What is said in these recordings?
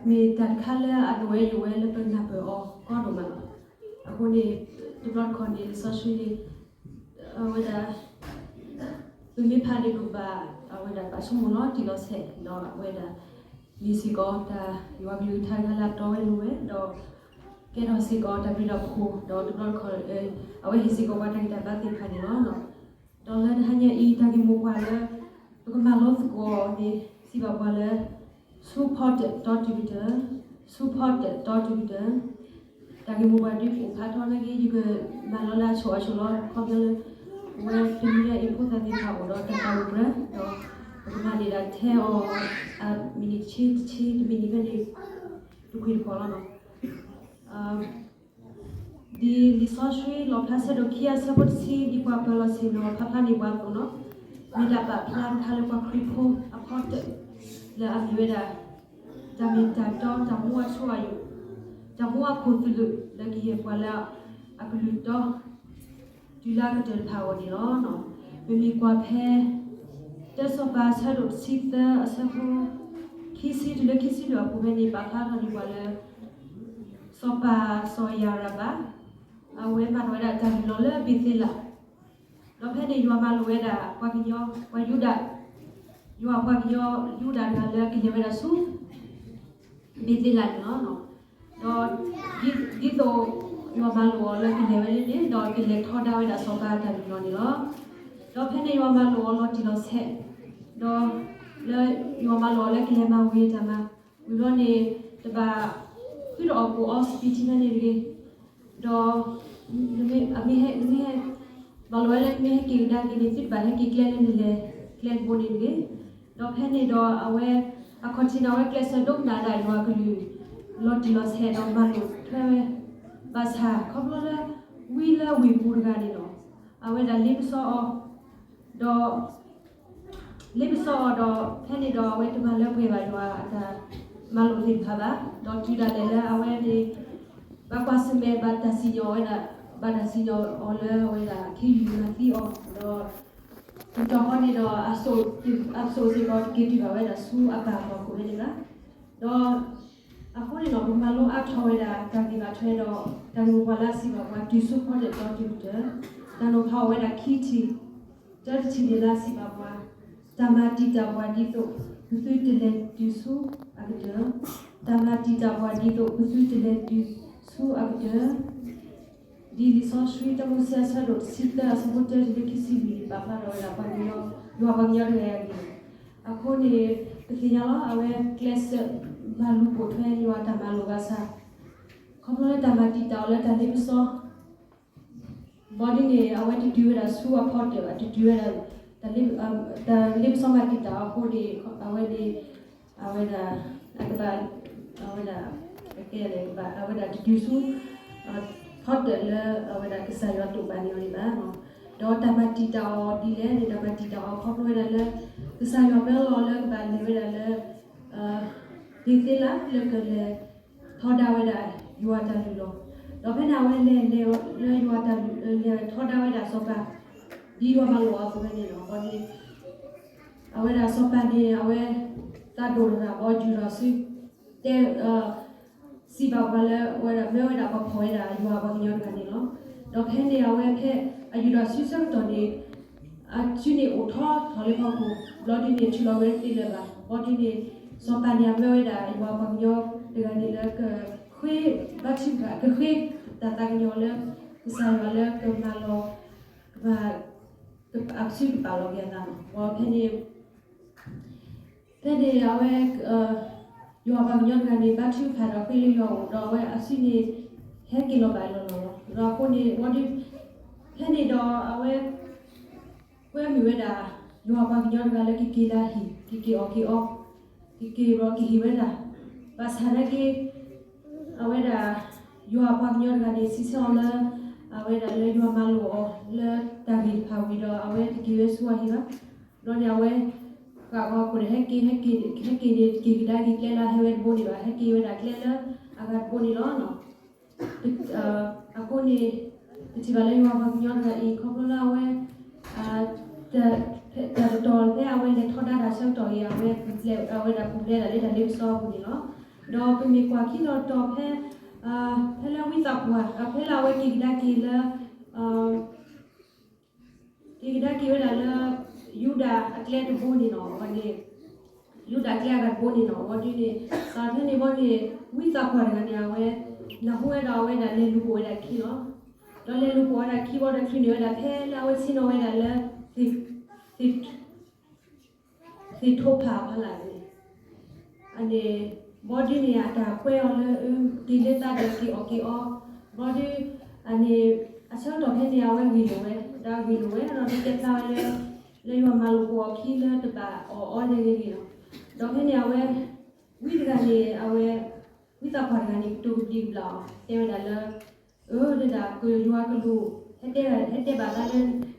မ့ၢ်တၢ်တခါလၢအဒိၣ်ဝဲယိာ်ဝဲလၢပနၢ်ပၢၢ်အီၤကီဒိၣ်မးလီၤ. အဃိန့ၣ် တဘျီတခီၣ်န့ၣ် လံာ်စီဆှံန့ၣ် အဝဲဒၣ် ပမ့ၢ်ဖးန့ၣ် ပကဘၣ် အဝဲဒၣ်ဘၣ်ဆိကမိၣ်လီၤတံၢ်လီၤဆဲး ဒီးအဝဲဒၣ် မ့ၢ်စ့ၢ်ကီးတၢ်ယွၤကလုၢ်ကထါတခါလၢအတီဝဲလိၤဝဲ ဒီး ကဲထီၣ်စ့ၢ်ကီးတၢ်ဘျုးတၢ်ဖှိၣ် ဒီးတဘျီတခီၣ် အဝဲဟ့ၣ်စ့ၢ်ကီးပှၤတၢ်ဂံၢ်တၢ်ဘါသ့ၣ်တဖၣ်န့ၣ်လီၤ. ဒီးလၢတဟါညါအံၤ တၢ်ဂ့ၢ်မိၢ်ပှၢ်လၢ ပကမၤလိသကိးအီၤန့ၣ် စံးဘၣ်ပှၤလၢ ဆူဖီတၢၣ်တီတုၤကတၢၢ်, ဆူဖီတၢၣ်တီတုၤကတၢၢ်. တၢ်ဂ့ၢ်မိၢ်ပှၢ်ဒ်အိၣ်ဖျါထီၣ်နာ်က့ ယကမၤလီၤလၢအဆိၣ်အဆိၣ်လီၤ ခီပညီလၢ အဝဲတနံၤညါအံၤဖိသၣ်သ့ၣ်တဖၣ်အိၣ်ဒီးတၢ်ပာ်ဂၢၢ်ပှၤ ဒီး ပကမၤန့ၢ်ဒၣ်ထဲအီၤ အမံးနံးတဆံတဆံ တမံးနံးဖဲန့ၣ် တခွံတခီၣ်လီၤနီၤ. ဒ်လံာ်စီဆှံလီၣ်ဖျါဆၢဒိၣ်ခံအဆၢဖိတဆံ ဒ်ပှၤပၢၤလီၢ်ဆ့ၣ်နီၤဖးဖျါန့ၢ်ပှၤအသိးနီၤ, မ့ၢ်တၢ်ပာ်ဖျါတခါလၢပှၤခရံာ်ဖိအဖီတၢၣ် လၢအမ့ၢ်ဝဲဒၣ် တၢ်မ့ၢ်တၢ်တီ တၢ်မူအထူအယိာ် တၢ်မူအခိၣ်သလုး လၢကယဲၢ်ပှၤလၢအကလုၢ်တီ တုၤလၢအကတၢၢ်တဖၣ်အဂီၢ်န့ၣ်လီၤ. ပမ့ၢ်ကွၢ်ဖဲ တၢစီၤပၤအဆၢဒိၣ်တဆံသၢအဆၢဖိ ခံဆံတုၤလၢခံဆံလွံၢ်အပူၤဖဲန့ၣ် ပာ်ဖျါထီၣ်န့ၢ်ပှၤလၢ စီၤပၤစီၤယၤရဘၣ် အဝဲမၤထီၣ်ဝဲဒၣ်တၢ်လုၢ်လီၢ်လၢဘ့းသ့လး, ဒီးဖဲန့ၣ်ယွၤမၤလိာ်ဝဲဒၣ်ပှၤကညီ ပှၤယူဒၤ, ယွၤပှၤကညီယူဒၤတဂၤလၢကလဲၤဝဲဒၣ်ဆူ ဘ့းသ့လးန့ၣ်လီၤ. ဒီး ဒ်သိးယွၤမၤလိာ်အီၤလၢကလဲၤဝဲန့ၣ် ဒီးကလဲၤထီဒါဝဲဒၣ်စီၤပၤအတၢ်လုၢ်လီၢ်န့ၣ်လီၤ. ဒီးဖဲန့ၣ်ယွၤမၤလိာ်အီၤလီၤတံၢ်လီၤဆဲး, ဒီး လၢယွၤမၤလိာ်အီၤလၢကလဲၤမၤဝံၤတၢ်မၤ, ဝံၤဘျီန့ၣ် တဘၣ်ဃုထီၣ်အီၤကိၣ်အီစပံးထံဖဲန့ၣ်တဂ့ၤ, ဒီး မ့ၢ်ဟဲ မ့ၢ်ဟဲ မၤလိာ်ဝဲလၢနမ့ၢ်ဟဲက့ၤကဒါက့ၤန့ၣ် သုတဘၣ်ဟဲက့ၤကျဲလၢနလဲၤကျဲတဘိန့ၣ်တဂ့ၤ. ဒီးဖဲန့ၣ်ဒီးအဝဲ အခီၣ်ထံးန့ၣ်အဝဲကျဲးစၢးဒိကနၣ်ဒၣ်ယွၤကလုၢ် လီၤတံၢ်လီၤဆဲးဒီးမၤလိာ်ထွဲဝဲ, ဘၣ်ဆၣ်ခီဖျိလၢ ဝံလၢဝ့ၢ်ပူၤတဂၤန့ၣ်လီၤ. အဝဲဒၣ်လ့ပစီအီၤ, ဒီး လ့ပစီအီၤဒီး ဖဲန့ၣ်ဒီးအဝဲတမၤလၢပှဲၤဘၣ်ယွၤအတၢ်မၤလိာ်သ့ၣ်တဖၣ်ဘၣ်, ဒီးတုၤဒၣ်လဲာ်လၢအဝဲန့ၣ် ဘၣ်ကွၢ်ဆၢၣ်မဲာ်ဘၣ်တၢ်စံၣ်ညီၣ်ဝဲဒၣ်, ဘၣ်တၢ်စံၣ်ညီၣ်အီၤလၢအဝဲဒၣ်ခ့ယုၢ်မၤသံအီၤ, ဒီး တတီၤဃီန့ၣ်ဒီး အစိၣ်စ့ၢ်ကီးတက့ၤတုၤဘၣ်ဝဲဒၣ်ဆူအပၢ်အဖီခိၣ်ဖဲန့ၣ်ဘၣ်. ဒီး အဃိန့ၣ်ဒီး ပမၤလိအါထီၣ်ဝဲဒၣ်တၢ်ဂ့ၢ်ဘၣ်ထွဲဒီး တၢ်ဂ့ၢ်မိၢ်ပှၢ်လၢအစံးဘၣ်ပှၤ တုၤဆူဖီတၢၣ်တီတုၤကတၢၢ်, တၢ်နီၤဖးအီၤဝဲဒၣ်ခံထံၣ်, တၢတထံၣ်န့ၣ်လၢအစံးဘၣ်ပှၤ, တၢ်မၤတံာ်တာ်ပှၤဒ်သိး ပသုတလဲၤတုၤဆူအကတၢၢ်, တၢ်မၤတံာ်တာ်ပှၤဒ်သိး ပသုတလဲၤတုၤဆူအကတၢၢ် ဒ်လံာ်စီဆှံတၢမိၤၡ့အဆၢဒိၣ်တဆံသၢအဆၢဖိတၢတုၤလၢခံဆံလွံၢ်န့ၣ် ပာ်ဖျါထီၣ်ဝဲဒၣ်ပှၤကညီ, ယွၤပှၤကညီတဂၤအံၤန့ၣ်လီၤ. အဃိန့ၣ် ပသ့ၣ်ညါလီၤ အဝဲကျဲးစၢးမၤလူၤပိာ်ထွဲယွၤတၢ်မၤလိာ်ဘၣ်ဆၣ်, ခီဖျိလၢတၢ်မၤတံာ်တာ်အီၤလၢတၢ်လ့ပစီ ဘီဒ်န့ၣ် အဝဲတတုၤဝဲဒၣ်ဆူအဖီတၢၣ်ဘၣ်, တတုၤဝဲဒၣ် တၢ်လ့ပစီမၤတံာ်တာ်အီၤအဃိန့ၣ် အဝဲန့ၣ် အဝဲဒၣ် အကဘၣ် အဝဲဒၣ် ကကဲလဲၣ် ကဘၣ် အဝဲဒၣ်တတုၤဆူ ဖီတၢၣ်လၢ အဝဲဒၣ်ကစၢ်ယွၤတိာ်ပာ်န့ၢ်အီၤန့ၣ်ဘၣ်. ဒီးတၢ်မၤတံာ်တာ်အီၤဒ်လဲၣ်န့ၣ် တၢ်မၤတံာ်တာ်အီၤခီဖျိဝဲဒၣ်လၢ ကစၢ်ယွၤမၢလီၤလၢကဘၣ်လဲၤဝဲဒၣ်လၢ ဘ့းသ့လး လၢကလဲၤထီဒါဝဲဒၣ် ယွၤတၢ်လုၢ်လီၢ်, ဒီးဖဲန့ၣ် အဝဲလဲၤလဲၤလၢယွၤတၢ်လုၢ် လဲၤထီဒါဝဲဒၣ်စီၤပၤ ဒ်ယွၤမၢလီၤအီၤအသိးဖဲန့ၣ်လီၤ. ဘီဒ်န့ၣ် အဝဲဒၣ်စီၤပၤန့ၣ် အဝဲသးဒိၣ်တဂၤ ဘီယူၤထီၣ်စု တဲ စံးဘၣ်ပှၤလၢ အဝဲဒၣ်မၢဝဲဒၣ်ပှၤဖီၣ်ဝဲဒၣ်ယွၤပှၤကညီတဂၤန့ၣ်လီၤ. ဒီးဖဲန့ၣ် အဝဲဖဲအယူၤထီၣ်စုဆၢကတီၢ်န့ၣ် အစုန့ၣ်အိၣ်ထီၣ်ထီၣ်လၢဖီခိၣ် ဘျီဒ်န့ၣ် ထုးလီၤဝဲသ့လၢၤဘၣ်. ဘျီဒ်န့ၣ် စီၤပၤန့ၣ် အမၢဝဲဒၣ်ယွၤပှၤကညီတဂၤန့ၣ်လၢကဃ့ ဘါထုကဖၣ် ကဃ့တၢ်သးကညီၤလၢ ကစၢ်ယွၤလၢကမၤလီၤ ကမၤ အစုကပာ်လီၤက့ၤအသးလီၤ. ဘီဖဲန့ၣ် ဖဲန့ၣ် အဝဲ ယွၤပှၤကညီတဂၤန့ၣ် ဘါထုကဖၣ်ဒီးဃ့လၢယွၤအအိၣ် ဒီးအဝဲအစုန့ၣ် ဟဲက့ၤလီၤဘၣ်လီၤလီၤလီၤ. ဒီးအဃိန့ၣ် ဘီဒ် ဖဲန့ၣ်ဒီးအဝဲ ကွဲမုာ်ဝဲဒၣ် ယွၤပှၤကညီတဂၤလၢကက့ၤလၢဟံၣ် ကက့ၤအီၣ်က့ၤအီ ကက့ၤဘျီကဟ့ၣ်ဝဲဒၣ် ဘၣ်ဆၣ်နာ်က့ အဝဲဒၣ် ယွၤပှၤကညီတဂၤန့ၣ် စံးဆၢအီၤလၢ အဝဲဒၣ်လၢယွၤမၢလိာ်အီၤလၢတၢ်ဂ့ၢ်တဖၣ်ဝံၤဒီး အဝဲတက့ၤဝဲဆူအဟံၣ်ဘၣ်. ဘျီန့ၣ် အဝဲ ဃာ်ဂီၤခိၣ်န့ၣ် ဟဲက့ၤ ဟဲက့ၤ ဟဲက့ၤန့ၣ် တက့ၤကဒါက့ၤကျဲလၢအဟဲဝဲတဘိန့ၣ်ဘၣ်, ဟဲက့ၤဝဲဒၣ်ကျဲလၢအဂၤတဘိန့ၣ်လီၤ. အဃိန့ၣ် ပထံၣ်ဘၣ်လၢယွၤပှၤကညီတဂၤအံၤ ခီဖျိလၢအဝဲ တၢ်တတီၤဖဲအဝဲလဲၤထီဒါတၢ်ဆၢကတီၢ်အံၤ အဝဲပူၤဖျဲး အဝဲဒၣ်ပူၤဖျဲးဒၣ်လၢတၢ်လ့ပစီအပူၤန့ၣ်လီၤ. ဒီးပမ့ၢ်ကွၢ်ခံလီၤတီၤဖဲ ဖဲလၢဝံသးပှၢ် ဖဲလၢအဝဲက့ၤကဒါက့ၤလၢ က့ၤကဒါက့ၤဝဲဒၣ်လၢ ယူဒၤအကျဲတဘိန့ၣ်လီၤ. အဝဲန့ၣ် ယူဒၤအကျဲအဂၤတဘိန့ၣ်လီၤ. အဝဲဒ်န့ၣ် ဖဲန့ၣ်ဘီန့ၣ် ဝံသးပှၢ်တဂၤန့ၣ် အဝဲ နၢ်ဟူဝဲဒီးအဝဲဒၣ်လဲၤလူၤပိာ်ဝဲဒၣ်ခံလီၤ. ဒီးလဲၤလူၤပိာ်ဝဲဒၣ်ခံဘီဒီးချုးန့ၢ်ဝဲဒၣ်ဖဲလၢအဝဲဆ့ၣ်နီၤဝဲဒၣ်လၢ သ့ၣ်ထိဖးဖီလာ်န့ၣ် အန့ၣ် ဘီဒ်န့ၣ် အတၢ်ကွဲအီၤလၢ က့ၤလၢသးဒီးက့ၤအီၣ်က့ၤအီ ဘီဒ် အန့ၣ် အဆၢကတီၢ်ဖဲန့ၣ် အဝဲဂ့ၢ်လိာ်ဝဲ ဒီးဂ့ၢ်လိာ်ဝဲဒီးတဲဖျါဝဲလၢ လၢယွၤမၤလိာ်ပိာ်အီၤခံလၢတဘၣ်အီၣ်အီဒဲဂ့ၤဂ့ၤလီၤ. ဒီးဖဲန့ၣ် အဝဲ ဝံတဂၤန့ၣ် အဝဲ ဝံသးပှၢ်တဂၤန့ၣ် ကတိၤကဘျံးကဘျၣ်အီၤ တဲဝဲဒၣ်လၢ အၢ ဒၣ်ကယွၤကလူး ဟဲတဲ ဟဲတဲဘၣ်သးလၢ န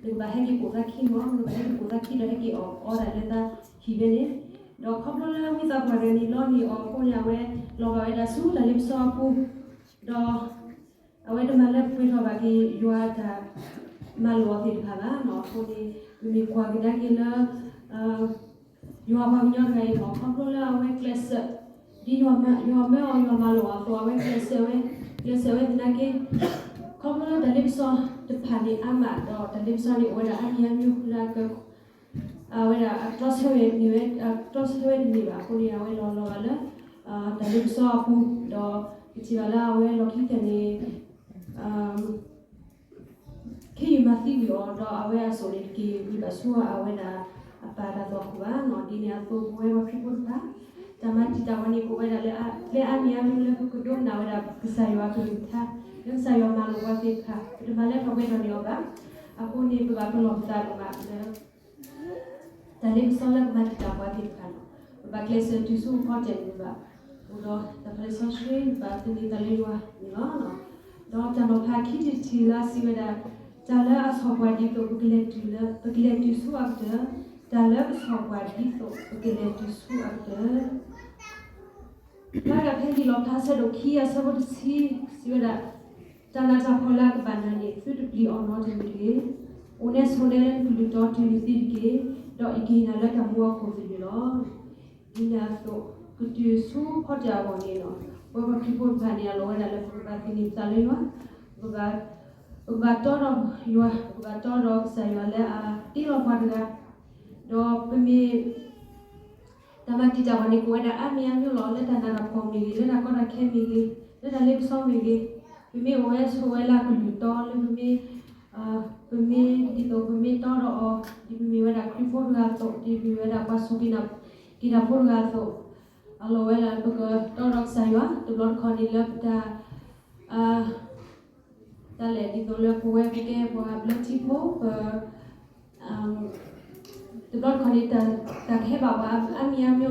ကဘၣ်ဟဲက့ၤပိာ်သးခံမး နကဘၣ်ဟဲက့ၤပိာ်သးခံဒီးဟဲက့ၤအီၣ်အီဒၣ်လၢသးဟံၣ်ဖဲန့ၣ်, ဒီးခီဖျိလၢဝံသးပှၢ်တဂၤန့ၣ် လီန့ၢ်အီၤအဃိန့ၣ် အဝဲလီၤဘၣ်ဝဲဒၣ်ဆူတၢ်လ့ပစီအပူၤ, ဒီး အဝဲတမၤလၢပှဲၤထီၣ်ဘၣ်က့ၤ ယွၤအတၢ်မၤလိာ်အီၤသ့ၣ်တဖၣ်ဘၣ်နီၤ. အဃိန့ၣ် ပမ့ၢ်ကွၢ်ကဒါက့ၤလၢ ယွၤပှၤကညီတဂၤအံၤနီၤ ခီဖျိလၢအဝဲကျဲးစၢး ဒ်ယွၤမၢအီၤ ယွၤမၢအီၤ ယွၤမၤလိာ်အီၤအသိး အဝဲကျဲးစၢးဝဲ ကျဲးစၢးဝဲသနာ်က့ ခီဖျိလၢတၢ်လ့ပစီတဖၣ်န့ၣ်အါမး ဒီးတၢ်လ့ပစီန့ၣ် အိၣ်ဝဲဒၣ်အါမံၤအါမံၤလၢ အဝဲဒၣ်အတြီဆၢဝဲတန့ၢ်ဘၣ်အဃိန့ၣ် အဝဲလီၤလီၤဘၣ်လၢ တၢ်လ့ပစီအပူၤ ဒီးပထံၣ်ဘၣ်လၢအဝဲလီၢ်ခံကတၢၢ်န့ၣ် ခ့ယုၢ်မၤသံကွံာ်အီၤ ဒီးအဝဲအစိၣ်န့ၣ်တက့ၤဝံၤဘၣ်ဆူအဝဲဒၣ် အပၢ်တၢ်သွၣ်ခိၣ်ဘၣ်နီၤ. ဒ်န့ၣ်အသိး ပဝဲပှၤခရံာ်ဖိတဖၣ် တၢ်မၤတံာ်တာ်ဝဲန့ၣ် ကအိၣ်ဝဲဒၣ်လၢ လၢအါမံၤအါမံၤလၢပကဒိကနၣ်ဝဲဒၣ် ကစၢ်ယွၤအကလုၢ်ကထါ လၢကစၢ်ယွၤမၤလိာ်ပှၤသ့ၣ်တဖၣ် ပတမၤလၢထီၣ်ပှဲၤထီၣ်န့ၢ်အီၤဘၣ်. အဃိန့ၣ် ပဘၣ်ပလီၢ်ပသးဒိၣ်မးလၢ တၢ်လ့ပစီလၢကမၤတံာ်တာ်ပှၤသ့ၣ်တဖၣ်လီၤ. ပဘၣ်ကျဲးစၢးတုၤဆူအဖီတၢၣ်န့ၣ် ပဘၣ်အိၣ်ဒီးတၢ်ဖးလံာ်စီဆှံ ပဘၣ်သန့ၤသးလၢယွၤန့ၣ်လီၤ. ဒီးတၢ်နီၤဖးခံထံၣ်တထံၣ်လၢအစံးဝဲဒၣ် တၢ်လၢအဆီၣ်ပှၤဒ်သိး ပကလဲၤတုၤလၢ ပကလဲၤတုၤဆူအကတၢၢ်, တၢ်လၢကဆီၣ်ပှၤဒ်သိး ပကလဲၤတုၤဆူအကတၢၢ် ဖျါဒၣ်ဖဲလံာ်လီၣ်ဖျါအဆၢဒိၣ်ခံအဆၢဖိတဆံ စံးဝဲဒၣ်, တၢ်နးတၢ်ဖှီၣ်လၢအကဘၣ်နၤန့ၣ် သုတပျံၤအီၤနီတမံၤတဂ့ၤ. အိၣ်နဲဆိးနဲလၢနကလုၢ်တီတုၤနသံတက့ၢ်, ဒီးယကဟ့ၣ်နၤလၢတၢ်မူအခိၣ်သလုးလီၤ. ဒ်န့ၣ်အသိး ကတုၤဆူဖီတၢၣ်အဂီၢ်န့ၣ်လီၤ. ပဝဲပှၤခရံာ်ဖိတဖၣ်န့ၣ် အလီၢ်ဝဲဒၣ်လၢပကဘၣ်သန့ၤပသးလၢယွၤ, ပကဘၣ်တီဒီးယွၤ, ပကဘၣ်တီဒီးကစၢ်ယွၤလၢအတ့လီၤပှၤတဂၤ, ဒီးပမ့ၢ် တၢ်မၤတံာ်တာ်ပှၤန့ၣ် ကအိၣ်ဝဲဒၣ်အါမံၤအါမံၤလီၤ. လၢတၢ်နးတၢ်ဖှီၣ်မ့ၢ်ဂ့ၤ, လၢတၢ်ကီတၢ်ခဲမ့ၢ်ဂ့ၤ, လၢတၢ်လ့ပစီမ့ၢ်ဂ့ၤ, ပမ့ၢ်အိၣ်ဝဲဆိးဝဲလၢအကလုၢ်တီလၢပမ့ၢ် ပမ့ၢ်ဒ်သိးပမ့ၢ်တီဒီးအီၤ ဒ်ပမ့ၢ်ဝဲဒၣ်ခရံာ်ဖိတဂၤအသိး, ဒ်ပမ့ၢ်ဝဲဒၣ်ပှၤစူၢ်က့ၤနာ်က့ၤတၢ်ဖိတဂၤအသိး, အလီၢ်ဝဲလၢပကတီဒီးကစၢ်ယွၤ တဘျီတခီၣ်န့ၣ်လၢပတၢ် တၢ်လဲၣ်ဒ်သိးလၢပဝဲပကဲပှၤဘျၢထံဖိ ပ တဘျီတခီၣ်န့ၣ် တၢ်ကဟဲဘၣ်ပှၤအါမံၤအါမံၤလီၤ. လၢခီဖျိ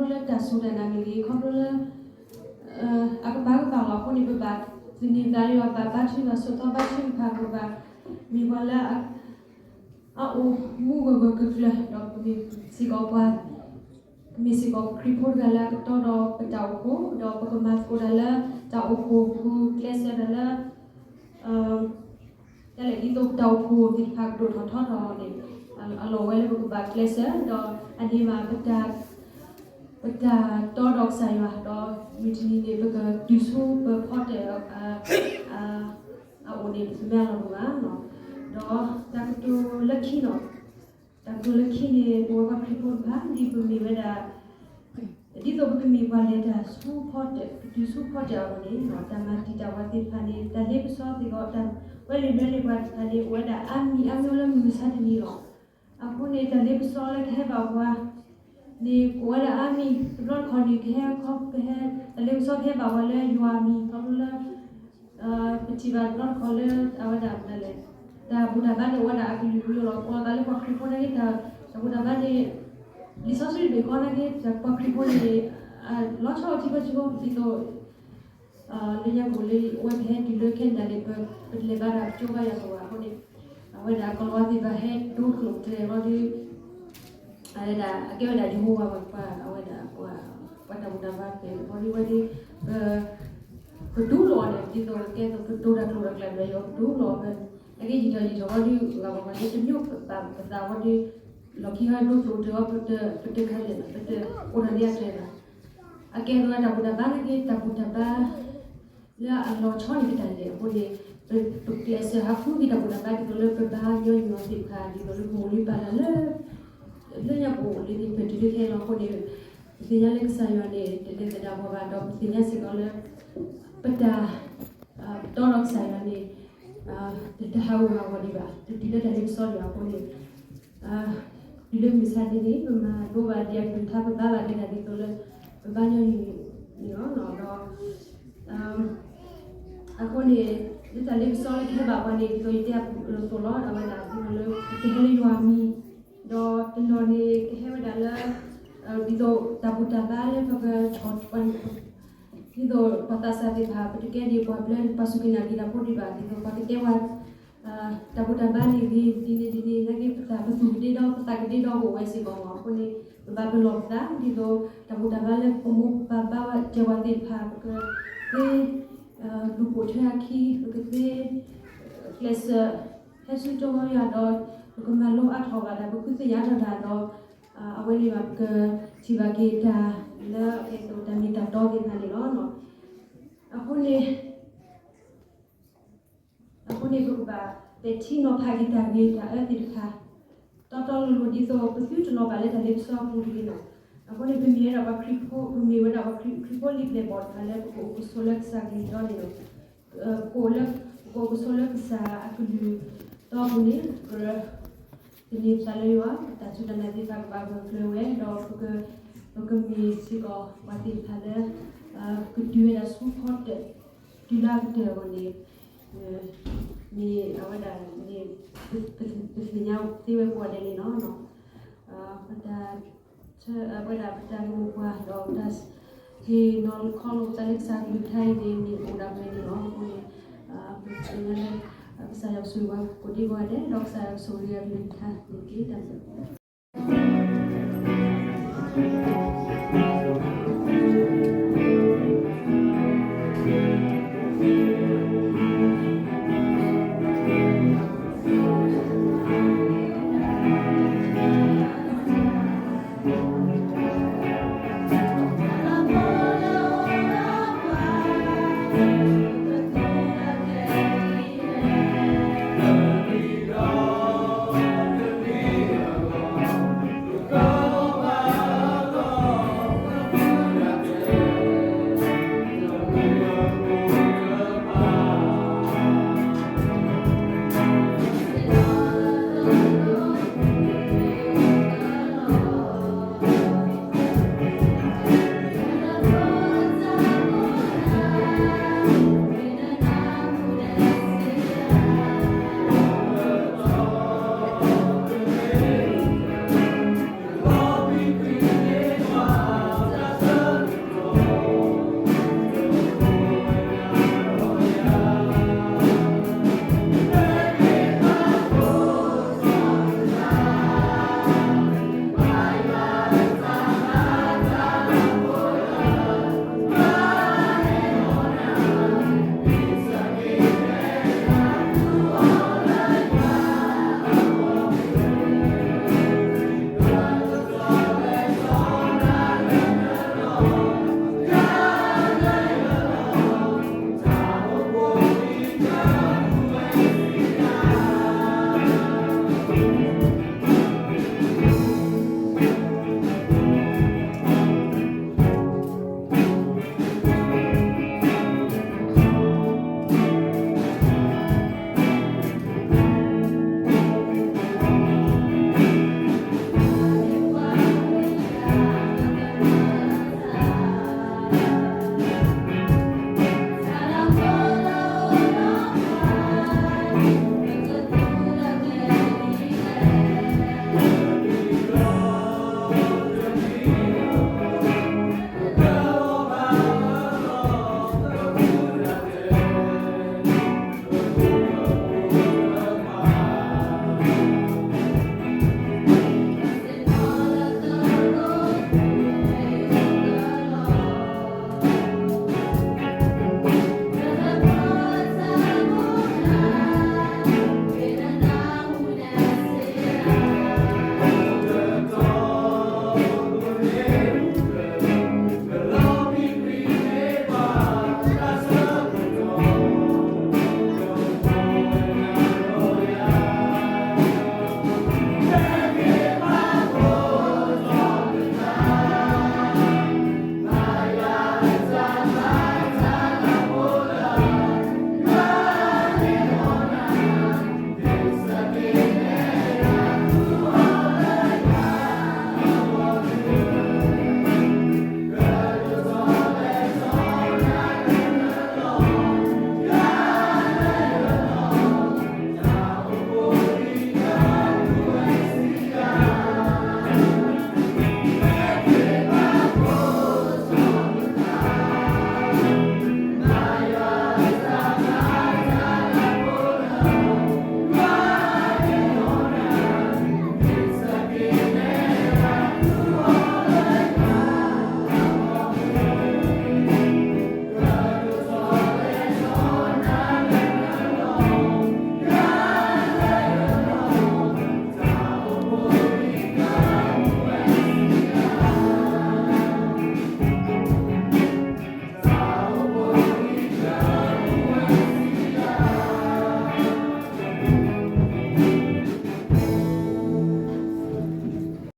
လၢတၢ်စူၢ်တၢ်နာ်မ့ၢ်ဂ့ၤ, ခီဖျိလၢ အကပၤကပၤလီၤ. အဃိန့ၣ် ပဘၣ်သန့ၤသးလၢယွၤ, ဘၣ်ဘါထုကဖၣ်ဆိးသီဘါထုကဖၣ်, ပဘၣ်မ့ၢ်ပှၤလၢ အအိၣ်မူဂၢၢ်ဂၢၢ်ကျၢၤကျၢၤ, ဒီးပမ့ၢ်စ့ၢ်ကီးပှၤ ပမ့ၢ်စ့ၢ်ကီးပခရံာ်ဖိတဂၤလၢအကတီဒီးပတၢ်အိၣ်ဖှိၣ်, ဒီးပကမၤသကိးတၢ်လၢတၢ်အိၣ်ဖှိၣ်, ပကကျဲးစၢးတၢ်လၢ တၢ်လဲၣ်ဒ်သိးပတၢ်အိၣ်ဖှိၣ်သ့ၣ်တဖၣ်ကဒိၣ်ထီၣ်ထီထီၣ်န့ၣ်, အလီၢ်ဝဲလၢပကဘၣ်ကျဲးစၢး, ဒီးအန့ၣ်မး ပတၢ်တီဒီးကစၢ်ယွၤ, ဒီးမုၢ်တနံၤန့ၣ် ပကတုၤဆူပဖီတၢၣ် အအိၣ်န့ၣ် ပမ့ၢ်အလီၢ်ဒိၣ်မး, ဒီးတၢ်ကတိၤလၢခံန့ၣ်, တၢ်ကတိၤလၢခံန့ၣ် ပဝဲပှၤခရံာ်ဖိတဖၣ် ဒ်ပမ့ၢ်ဝဲဒၣ် ဒ်သိးပကမ့ၢ်ပှၤလဲၤတၢ်ဆူဖီတၢၣ်, တုၤဆူဖီတၢၣ်အဂီၢ်န့ၣ်, တၢ်မၤတံာ်တာ်ပှၤသ့ၣ်တဖၣ်န့ၣ် တၢ်လ့ပစီသ့ၣ်ဒီး တၢ်ကွဲးလံာ်လွဲလံာ်ပှၤသ့ၣ်တဖၣ်န့ၣ် အိၣ်ဝဲဒၣ်အါမံၤအါမံၤလၢမုၢ်မဆါတနံၤလီၤ. အဃိန့ၣ် တၢ်လ့ပစီလၢကဟဲဘၣ်ပှၤန့ၣ် ကအိၣ်ဝဲဒၣ်အါမံၤ, တဘျီတခီၣ်န့ၣ် ကဟဲခီ ကဟဲ တၢ်လ့ပစီကဟဲဘၣ်ပှၤလၢယွၤအမံၤ ခီဖျိလၢ ပထံၣ်ဘၣ်တဘျီတခီၣ်လၢအဝဲဒၣ်မနုၤလဲၣ်, တၢ်ဘူၣ်တၢ်ဘါန့ၣ် အိၣ်ဝဲဒၣ်အကလုာ်ကလုာ်လီၤ. ပှၤသးလၢပှၤခရံာ်ဖိနာ်က့ တၢ်ဘူၣ်တၢ်ဘါန့ၣ် လံာ်စီဆှံတဘ့ၣ်ဃီနာ်က့ ပှၤခရံာ်ဖိန့ၣ် လီၤဆီထံဖိဆံးဖိ ဒ်သိး လၢညါပူၤလၢအဝဲပဟဲတုၤလၢခဲနဒၤန့ၣ် ပတလဲၤဘါတၢ်ကၠိဘါယွၤအသိးဘၣ်. အဃိန့ၣ် အဝဲဒၣ်ကီၤလၤဝါသ့ၣ်တဖၣ်ဟဲဒိကျိာ်ကျဲလီၤဒီး အဝဲဒၣ်အကဲဝဲဒၣ်ယဟိဝၤပှၤ အဝဲဒၣ် ပှၤတၢ်ဘူၣ်တၢ်ဘါဖဲန့ၣ် ဘီဒ်ဝဲဒၣ် ပ ပတူၢ်လိာ်အီၤန့ၣ် ဒ်သိးကဲသိးပတိၤတၢ်ကျိၤတၢ်ကျဲဒီး ယွၤပတူၢ်လိာ်အီၤ နာ်က့ယံာ်ထီၣ်ယံာ်ထီၣ်ဝဲဒၣ် ဂၤပှၤပှၤန့ၣ် တမ့ၢ်ပသးဝဲဒၣ် လီၢ်ခံဟဲဒိကျိာ်တၢ်အီၤ ပတခါလဲၣ် ပတအိၣ်ဒီးန့ၢ်အကျဲဘၣ်. အကဲသိးတၢ်ဘူၣ်တၢ်ဘါန့ၣ်က့ တၢ်ဘူၣ်တၢ်ဘါ လၢအလီၤဆီန့ၣ်ကတၢၢ်န့ၣ်အဃိန့ၣ်, ပကျဲးစၢးဟးဃုက့ၤတၢ်ဘူၣ်တၢ်ဘါဒ်သိးလၢပဘါညီနုၢ်အီၤသ့ၣ်တဖၣ် ဒ်သိးလၢပမိၢ်လံပၢ်လၢ လၢညါပအိၣ်လၢန့ၣ် ပတုၤလၢခဲလီၤအဃိန့ၣ်, ပသ့ၣ်ညါလၢကစၢ်ယွၤန့ၣ် တလဲၤသဒၣ်ပှၤဘၣ်ဒီး ပသ့ၣ်ညါစ့ၢ်ကီးလၢ ပတၢ် တီဒီးကစၢ်ယွၤန့ၣ် တဟးဂူာ်ဟးဂီၤဒံးဘၣ်, တတုၤလၢတၢ်လ့ပစီဒံးဘၣ်အဃိန့ၣ်, တုၤလၢမုၢ်ဆါတနံၤ ပမၤလိဘၣ်ဒံးအကလုၢ်ကထါ ပဘါဘၣ်ဒံးတၢ်ဒ်သိးလၢ ပဘါညီနုၢ်န့ၣ်လီၤ. ဒီး အဃိန့ၣ် လၢတၢ်လ့ပစီလၢကဟဲဘၣ်ပှၤန့ၣ် ဒ်သိးယတဲအသိးလီၤ, အဝဲဒၣ်ဒ်သိးလၢ ကဟဲလၢယွၤအမံၤ, ဒီးတနီၤန့ၣ် ကဟဲဝဲဒၣ်လၢ ဒ်သိးတၢ်ဘူၣ်တၢ်ဘါလၢပက ဒ်သိးပှၤသးစၢ်သ့ၣ်တဖၣ် ပတကဲဒံးပှၤဘျၢ ပှၤစူၢ်က့ၤနာ်က့ၤတၢ်ဖိဒံးဘၣ်, ဒ်သိးပှၤကတဲပှၤ တၢ်ဘူၣ်တၢ်ဘါန့ၣ်ဂ့ၤ ဒ်န့ၣ်ဒ်န့ၣ် နာ်က့ပတၢ်ပသူၣ်ကဒ့ဒီ ပသးကဒ့ဒီကအိၣ်ဝဲစ့ၢ်ကီးလီၤ. အဃိန့ၣ် ပဘၣ်ပလီၢ်ပသး ဒ်သိး တၢ်ဘူၣ်တၢ်ဘါလၢပမိၢ်ပပၢ်ဘါဝဲတဲပှၤသ့ၣ်တဖၣ် ပကသ့ ဒူၣ်ပိာ်ထွဲအခံ ပကသ့ ကျဲးစၢး ဟဲဆူတီမီယွၤဒီး ပကမၤလိအါထီၣ်ဘၣ်တၢ် ပဃုသ့ၣ်ညါထီၣ်တၢ်ဒီး အဝဲန့ၣ်ဘၣ် ပကထံၣ်ဘၣ်က့ၤတၢ်လၢအကဲသိးတၢ်မ့ၢ်တၢ်တီသ့ၣ်တဖၣ်န့ၣ်လီၤ. အဃိန့ၣ် အဃိန့ၣ် ပကဘၣ်ပဲာ်ထံနီၤဖးက့ၤတၢ်ဂ့ၤတၢ်အၢသ့ၣ်တဖၣ် တီတီလိၤလိၤ ဒ်သိးပသုတလီၤဘၣ်လၢတၢ်လ့ပစီအပူၤတဂ့ၤလီၤ. အဃိန့ၣ် ပမ့ၢ်ဝဲဒၣ်ပှၤခရံာ်ဖိ ပမ့ၢ်ဝဲဒၣ်ပှၤခရံာ်ဖိလံာ်ပျဲၢ်ဘီၣ်တဖၣ်လၢ ပကအိၣ်ကဆိးလၢကစၢ်ကလုၢ်တီန့ၣ်လီၤ. ပကအိၣ်လၢ ပကအိၣ်ကဆိးလၢကစၢ်အကလုၢ်တီအပူၤန့ၣ် ပ သန့ၤသးလၢယွၤ တၢ်စူၢ်တၢ်နာ်သ့ၣ်တဖၣ်ကဘၣ်ဂၢၢ်ကျၢၤဝဲ ဒီး ပကမ့ၢ်စ့ၢ်ကီးပှၤသ့ၣ်တဖၣ်လၢ ကတုၤဝဲဒၣ်ဆူဖီတၢၣ် တုၤလၢအကတၢၢ်အဂီၢ်န့ၣ် မ့ၢ်အဝဲဒၣ်န့ၣ် ပသ့ၣ်ညါသ့ဝဲကိးဂၤဒဲးန့ၣ်လီၤ. ပတၢ် ဝဲဒၣ်ပတၢ်ဂ့ၢ်မိၢ်ပှၢ် ဒီးပတၢ်ဟ့ၣ်နီၤခီလိာ်ပသးလၢကစၢ်ကလုၢ်ကထါအံၤန့ၣ် မ့ၢ်အိၣ်ဒၣ်ပှဲၤန့ၣ်လီၤ. အဃိန့ၣ် ပသ့ၣ်ညါလၢ ကစၢ်ယွၤကဆိၣ်ဂ့ၤပှၤကိးဒံကိးဂၤဒဲး ဒီးကစၢ်ယွၤကဆိၣ်ဂ့ၤအကလုၢ်ကထါန့ၣ်တက့ၢ်.